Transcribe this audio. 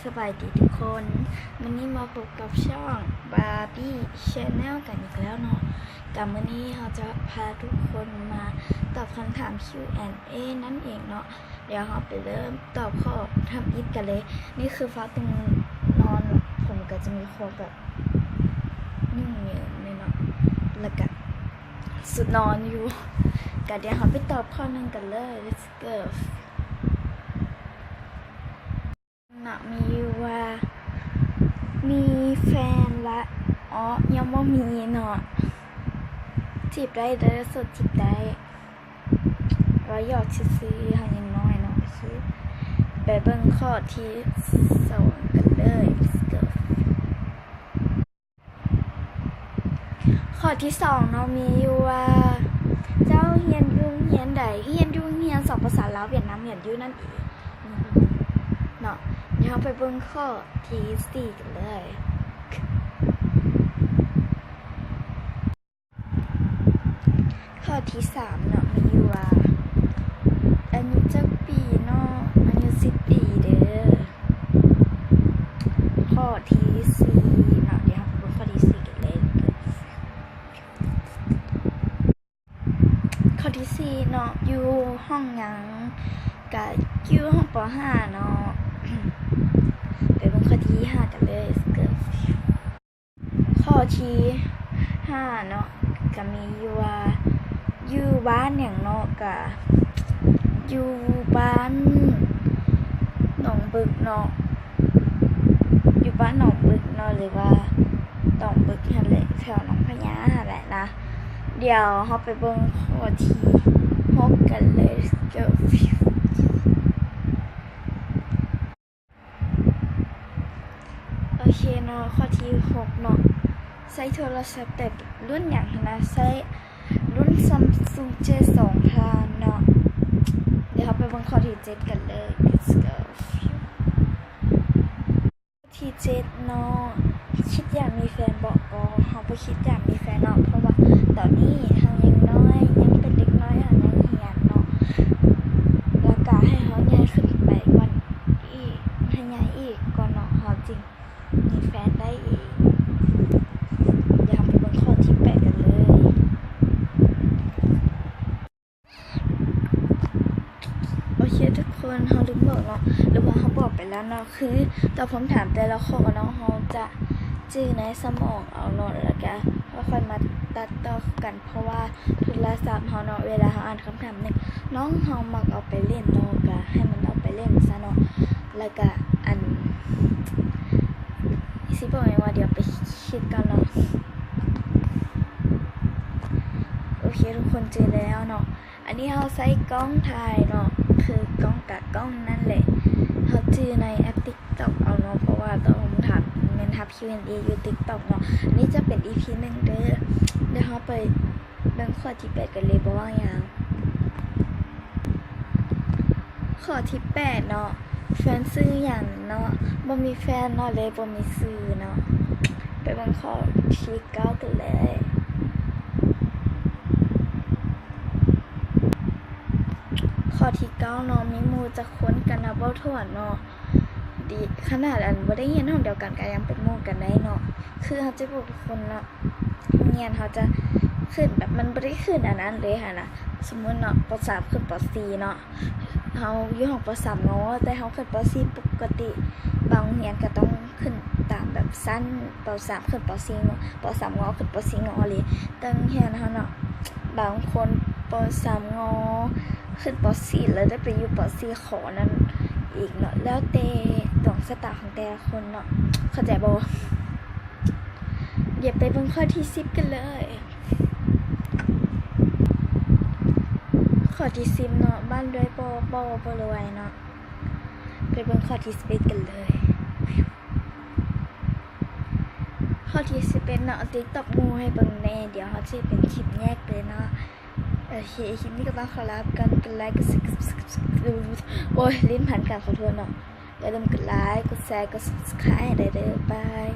ສະບາຍດີທຸກຄົນ, ມື້ນີ້ມາພົບກັບຊ່ອງ Barbie Channel ກັນອີກແລ້ວເນາະ. ກະມື້ນີ້ເຮົາຈະພາທຸກຄົນມາຕອບຄຳຖາມ Q and A ນັ້ນເອງເນາະ. ດຽວເຮົາໄປເລີ່ມຕອບຂໍ້ທຳອິດກັນເລີຍ. ນີ້ຄືຟ້າວແຕ່ງນອນ, ຜົມກະຈະມີຄວາມແບບຫຍຸ້ງເຫຍິງແນ່ເນາະ, ແລ້ວກະສຸດນອນຢູ່. ກະດຽວເຮົາໄປຕອບຂໍ້ໜຶ່ງກັນເລີຍ. Let's go. ເນາະ ມີຢູ່ວ່າ ມີແຟນລະ? ອໍ ຍັງບໍ່ມີເນາະ. ຈີບໄດ້ເດີ, ໂສດຈີບໄດ້. ວ່າຫຍອກຊື່ໆ, ເຮົາຍັງນ້ອຍເນາະ. ໂອເຄ, ໄປເບິ່ງຂໍ້ທີສອງກັນເລີຍ. Let's go. ຂໍ້ທີສອງເນາະ ມີຢູ່ວ່າ ເຈົ້າຮຽນຢູ່ໂຮງຮຽນໃດ? ຮຽນຢູ່ໂຮງຮຽນສອງພາສາລາວຫວຽດນາມ ຮຽນຢູ່ນັ້ນເອງເນາະ. ດຽວເຮົາໄປເບິ່ງຂໍ້ທີສີ່ກັນເລີຍ. ຂໍ້ທີສາມເນາະ ມີຢູ່ວ່າ ອາຍຸຈັກປີເນາະ? ອາຍຸສິບປີເດີ. ຂໍ້ທີສີ່ເນາະ ດຽວເຮົາໄປເບິ່ງຂໍ້ທີສີ່ກັນເລີຍ. ຂໍ້ທີສີ່ເນາະ ຢູ່ຫ້ອງຫຍັງ? ກະຢູ່ຫ້ອງ ປໍຫ້າເນາະ. ໄປເບິ່ງຂໍ້ທີຫ້າກັນເລີຍ. ຂໍ້ທີຫ້າເນາະ ກະມີຢູ່ວ່າ ຢູ່ບ້ານຫຍັງເນາະ? ກະຢູ່ບ້ານໜອງບຶກເນາະ, ຢູ່ບ້ານໜອງບຶກເນາະ ຫຼືວ່າໜອງບຶກຫັ້ນແຫຼະ ແຖວໜອງພະຍາຫັ້ນແຫຼະນະ. ດຽວເຮົາໄປເບິ່ງຂໍ້ທີຫົກກັນເລີຍ. ໂອເຄເນາະ ຂໍ້ທີຫົກເນາະ ໃຊ້ໂທລະສັບແບບລຸ້ນຫຍັງຫັ້ນນະ? ໃຊ້ລຸ້ນ Samsung J ສອງພັນເນາະ. ດຽວເຮົາໄປເບິ່ງຂໍ້ທີເຈັດກັນເລີຍ. Let's go. ທີເຈັດເນາະ ຄິດຢາກມີແຟນບໍ່? ກໍເຮົາບໍ່ຄິດຢາກມີແຟນເນາະ ເພາະວ່າຕອນນີ້ເຮົາຍັງນ້ອຍ ຍັງເປັນເດັກນ້ອຍ ເຮົາຍັງຮຽນເນາະ ແລ້ວກະໃຫ້ເຮົາໃຫຍ່ຂຶ້ນໄປກວ່ານີ້ອີກ ໃຫ້ໃຫຍ່ອີກກ່ອນເນາະ ເຮົາຈຶ່ງມີແຟນໄດ້ເອງ. ດຽວເຮົາໄປເບິ່ງຂໍ້ທີແປດກັນເລີຍ. ໂອເຄທຸກຄົນ ເຮົາລືມບອກເນາະ ຫຼືວ່າເຮົາບອກໄປແລ້ວເນາະ ຄືຕອບຄຳຖາມແຕ່ລະຂໍ້ເນາະ ເຮົາຈະຈື່ໃນສະໝອງເອົາເນາະ ແລ້ວກະຄ່ອຍມາຕັດຕໍ່ກັນ ເພາະວ່າໂທລະສັບເຮົາເນາະ ເວລາເຮົາອ່ານຄຳຖາມໜຶ່ງ ນ້ອງເຮົາມັກເອົາໄປຫຼິ້ນເນາະ ກະໃຫ້ມັນເອົາໄປຫຼິ້ນຊະເນາະ. ແລ້ວກະ ອັນ ຊິບອກຫຍັງວ່າ ດຽວໄປຄິດກ່ອນເນາະ. ໂອເຄ ທຸກຄົນຈື່ແລ້ວເນາະ ອັນນີ້ເຮົາໃຊ້ກ້ອງຖ່າຍເນາະ ຄືກ້ອງກະກ້ອງນັ້ນແຫຼະ ເຮົາຈື່ໃນແອັບ TikTok ເອົາເນາະ ເພາະວ່າຕອບຄຳຖາມແມ່ນຮັບ Q and A ຢູ່ TikTok ເນາະ. ອັນນີ້ຈະເປັນ ອີພີ ໜຶ່ງເດີ. ດຽວເຮົາໄປເບິ່ງຂໍ້ທີແປດກັນເລີຍ ບໍ່ວ່າຫຍັງ. ຂໍ້ທີແປດເນາະ ແຟນຊື່ຫຍັງເນາະ? ບໍ່ມີແຟນເນາະ ເລີຍບໍ່ມີຊື່ເນາະ. ໄປເບິ່ງຂໍ້ທີເກົ້າກັນເລີຍ. ຂໍ້ທີເກົ້າເນາະ ມີໝູ່ຈັກຄົນ? ກະນັບບໍ່ຖ້ວນເນາະ. ດີ ຂະໜາດ ອັນ ບໍ່ໄດ້ຮຽນຫ້ອງດຽວກັນກະຍັງເປັນໝູ່ກັນໄດ້ເນາະ ຄືເຮົາຈະບອກທຸກຄົນເນາະ ໂຮງຮຽນເຮົາຈະຂຶ້ນແບບ ມັນບໍ່ໄດ້ຂຶ້ນອັນນັ້ນເລີຍຫັ້ນນະ. ສົມມຸດເນາະ ປໍສາມຂຶ້ນປໍສີ່ເນາະ ເຮົາຢູ່ຫ້ອງປໍສາມ ງ ແຕ່ເຮົາຂຶ້ນປໍສີ່ປົກກະຕິ. ບາງໂຮງຮຽນກະຕ້ອງຂຶ້ນຕາມແບບຊັ້ນ ປໍສາມຂຶ້ນປໍສີ່ ປໍສາມ ງ ຂຶ້ນປໍສີ່ ງ ເລີຍ. ແຕ່ໂຮງຮຽນເຮົາເນາະ ບາງຄົນ ປໍສາມ ງ ຂຶ້ນປໍສີ່ ແລ້ວໄດ້ໄປຢູ່ປໍສີ່ ຂ ນັ້ນອີກເນາະ ແລ້ວແຕ່ດວງຊະຕາຂອງແຕ່ລະຄົນເນາະ ເຂົ້າໃຈບໍ່? ດຽວໄປເບິ່ງຂໍ້ທີສິບກັນເລີຍ. ຂໍ້ທີສິບເນາະ ບ້ານລວຍບໍ່? ບໍ່ ບໍ່ລວຍເນາະ. ໄປເບິ່ງຂໍ້ທີສິບເອັດກັນເລີຍ. ຂໍ້ທີສິບເອັດເນາະ ຕິກຕັອກໝູ່ໃຫ້ເບິ່ງແດ່. ດຽວເຮົາຊິເປັນຄລິບແຍກເລີຍເນາະ. ໂອເຄ ຄລິບນີ້ກໍຕ້ອງຂໍລາໄປກ່ອນ. ກົດໄລ ກົດ ໂອ້ຍ ລີ້ນພັນກັນ ຂໍໂທດເນາະ. ຢ່າລືມກົດໄລ ກົດແຊ ກົດ Subscribe ໃຫ້ໄດ້ເດີ. ບາຍ.